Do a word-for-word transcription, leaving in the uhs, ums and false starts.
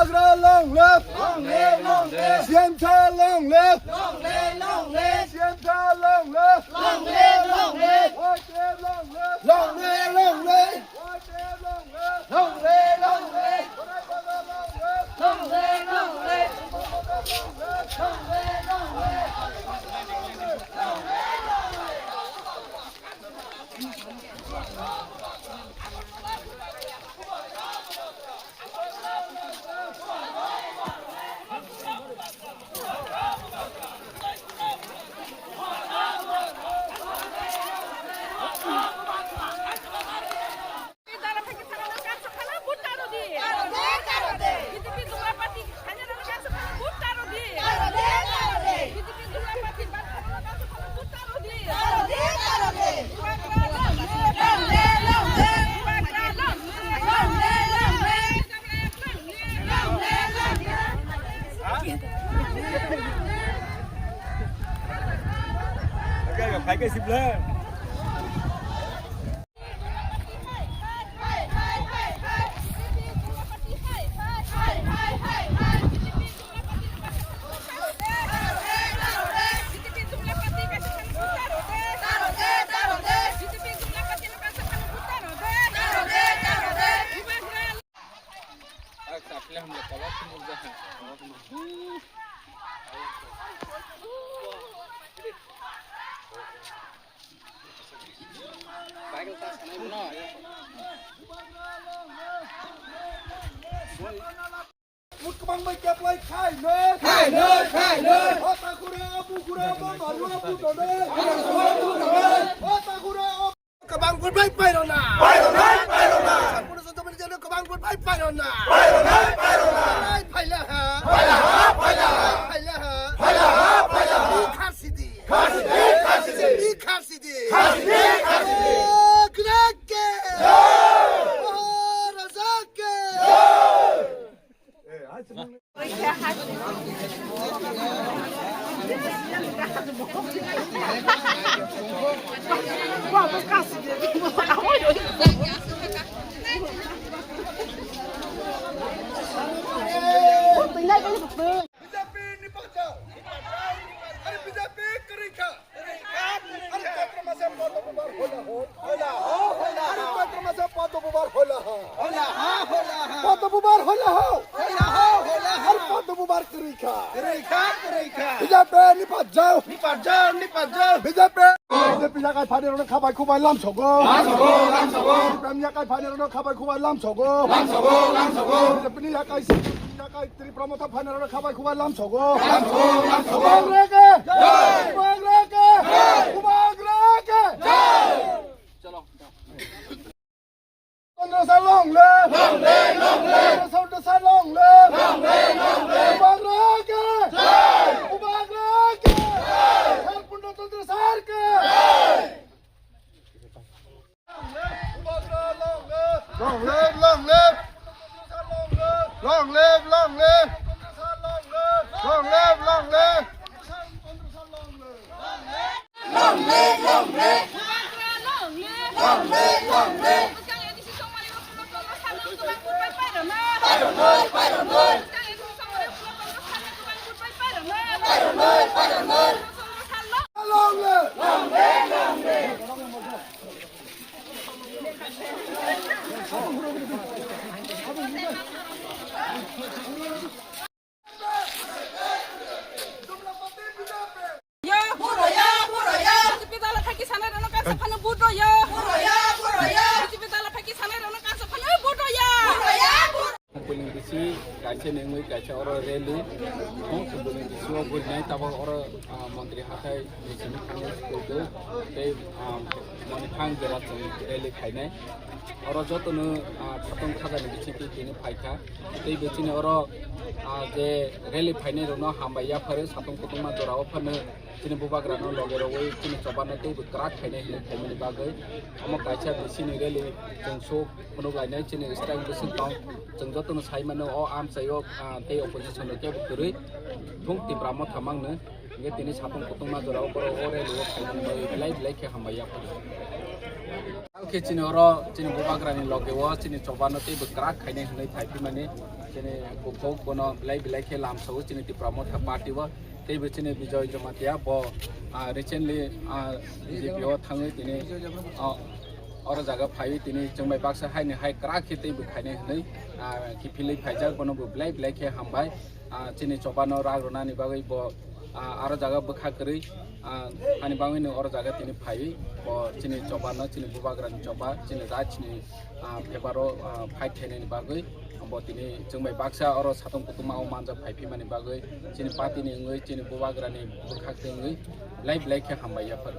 Bubagra long live! Long live, long live! Siamsa long live! Long live, long live! Siamsa long live! Long live, long live! Y T F long live! Long live, long live! Y T F long live! Long live, long live! Bubagra long live! Long live, long live! Bubagra long live! Long live, long live! Mut kwbang bai kep lai khai noi. Khai noi, khai noi. O takura, o bukura, o baru, o buto noi. O takura, o kwbang bun bai pairona. Pairona, pairona. Sampuno santo mani jano kwbang bun bai pairona. Pairona, pairona. Bai phaila ha. Phaila ha, phaila ha. Phaila ha. Phaila ha, phaila ha. Kharsidi. Kharsidi, kharsidi. Kharsidi, kharsidi. O Krak ke. O Raja ke. B J P ni pacha. Are B J P kwrwi kha. Are Chaitra masa Padma Bubar hoila ho. Hoila ho, hoila ho. Are Chaitra masa Padma Bubar hoila ho. Hoila ho, hoila ho. Padma Bubar hoila ho. Hoila ho, hoila ho. Are Padma Bubar kwrwi kha. Kwrwi kha, kwrwi kha. B J P ni pajao. Ni pajao, ni pajao. B J P. B J P yakai phani rokno khabai khubai lamsogo. Lamsogo, lamsogo. B J P yakai phani rokno khabai khubai lamsogo. Lamsogo, lamsogo. B J P ni yakai Yakai Tipra Motha phainarokno khabai khubai lamsogo. Lamsogo, lamsogo. Bubagra ke! Jai! Bubagra ke! Jai! Bubagra ke! Jai! Chalo. Chandra sir long live! Long live, long live! Chandra sir long live! Long live, long live! Bubagra ke! Jai! Bubagra ke! Jai! Sir Purna Chandra sir ke! Jai! Long live, long live. Long live, long live. Long live, long live. Long live, long live. Long live, long live. Long live, long live. Long live. Yo, huro yo, huro yo. B J P dala thaki sanai rano kansa phano vote ro yo. Huro yo, huro yo. B J P dala thaki sanai rano kansa phano vote ro yo. Huro yo, huro. Building bisi kaisa nengwi kaisa oro rally. Hong building bisi o building tabok oro, ah, montri hathai ni simi thangwi school tei, ah, moni thang jera chwng rally khainai. Oro jotono, ah, khatong khajani bisingtwi tini phaikha. Tei bo chini oro, ah, je rally phainai rokno hambai yapharo satung kutungma jorao phano chini bubagrano loge rogwi chini chobano teibo kwrak khainai hinwi khaimani bagwi. Omo kaisa bisini rally chwng sok phunuk lainai chini strike bising tong. Chwng jotono sai mano o amchaio, ah, tei opposition rok kebo kwrwi thung Tipra Motha mangno. Hingke tini satung kutungma jorao borok o rally o khaimani bagwi belai belai khe hambai yapharo. Khe chini oro chini bubagrani loge o chini chobano teibo kwrak khainai hwnwi phaiphimani chini bukhuk bono belai belai khe lamsao chini Tipra Motha Party o teibo chini Bijoy Jamatia bo, ah, recently, ah, B J P o thangwi tini, ah, oro jaga phaiwi tini chwng bai baksa haini hai kwrak khe teibo khainai hwnwi, ah, kiphilwi phaijak, bono bo belai belai khe hambai. Ah, chini chobano rak rwnani bagwi bo, ah, aro jaga bwkha kwrwi, ah, ani bagwino oro jaga tini phaiwi bo chini chobano, chini bubagrani choba, chini jat chini, ah, bebaro, ah, fight khainani bagwi bo tini chwng bai baksa oro satung kutung ma o manjak phaiphimani bagwi chini party ni wngwi chini bubagrani bwkhak twi wngwi belai belai khe hambai yaphar.